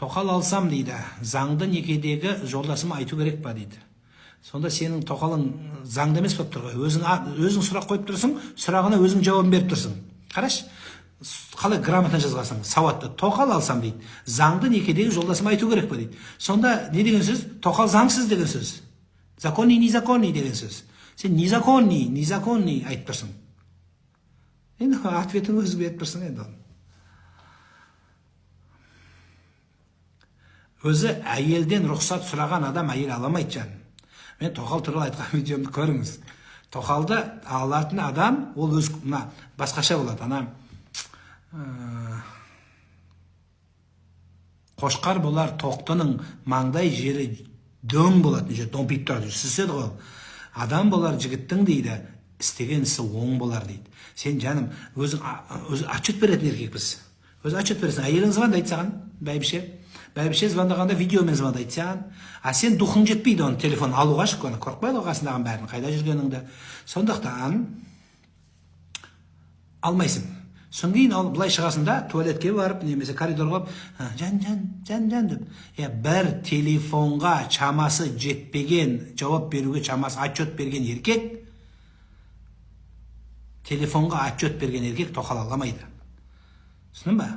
Тоқал алсам дейді, заңды некедегі жолдасыма айту керек па дейді. Сонда сенің тоқалың заңды емес болып тұр ғой. Өзің сұрақ қойып тұрсың, сұрағына өзің жауабын беріп тұрсың. Қарашы, қалай грамотно жазғансың, сауатты. Тоқал алсам дейді, заңды некедегі жолдасыма айту керек па дейді. Сонда не деген сөз? Тоқал заңсыз деген сөз. Законный, незаконный деген сөз. Сен незаконный, незаконный айтып тұрсың. Енді ответін өзің беріп тұрсың енді оны. Өзі әйелден рұқсат сұраған адам әйел аламайды жаным. Мен тоқал туралы айтқан видеомды көріңіз. Тоқалды алатын адам ол өз мына басқаша болады. Ана қошқар болар тоқтының маңдай жері дөң болады, жер домпиып тұрады, сүседі ғой ол. Адам болар жігіттің дейді, істеген ісі оң болар дейді. Сен жаным өзің өзі отчет беретін еркекпіз. Өзі отчет бересің. Әйелің звондайды саған, бәйбіше. Бәйбіше звондағанда видеомен звондайды саған. А сен духың жетпейді оны телефон алуға, оны қорықпайды ғой қасындағының бәрін, қайда жүргеніңді. Сондықтан алмайсың. Содан кейін ал былай шығасың да туалетке барып немесе коридорға барып, жан, жан, жан, жан деп. Я бір телефонға шамасы жетпеген, жауап беруге шамасы, отчет берген еркек, телефонға отчет берген еркек тоқал аламайды. Түсіндің ба?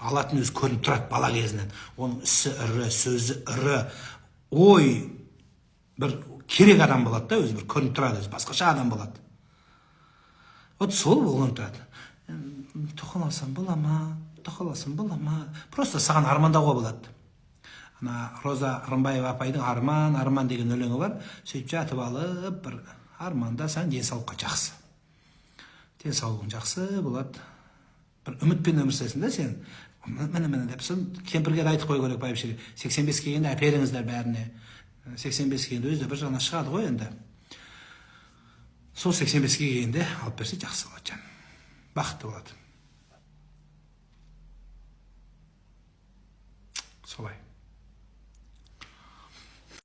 Алатын өзі көрініп тұрады бала кезінен. Оның ісі ірі, сөзі ірі, ой бір керек адам болады да, өзі бір көрініп тұрады, өзі басқаша адам болады. Вот сол болған тұрады. Тоқал алсам бола ма? Тоқал алсам бола ма? Просто саған армандауға болады. Ана Роза Рымбаева апайдың Арман, Арман деген өлеңі бар. Сөйтіп жатып алып бір армандасаң денсаулыққа жақсы. Денсаулығың жақсы болады. Бір үмітпен өмір сүресің да сен. Міне, міне деп соны кемпірге де айтып қою керек бәйбішеге. 85 келгенде әперіңіздер бәріне. 85 келгенде өзі де бір жағынан шығады ғой енді. Сол 85-ке келгенде алып берсе жақсы болады жаным. Бақытты болады. Солай.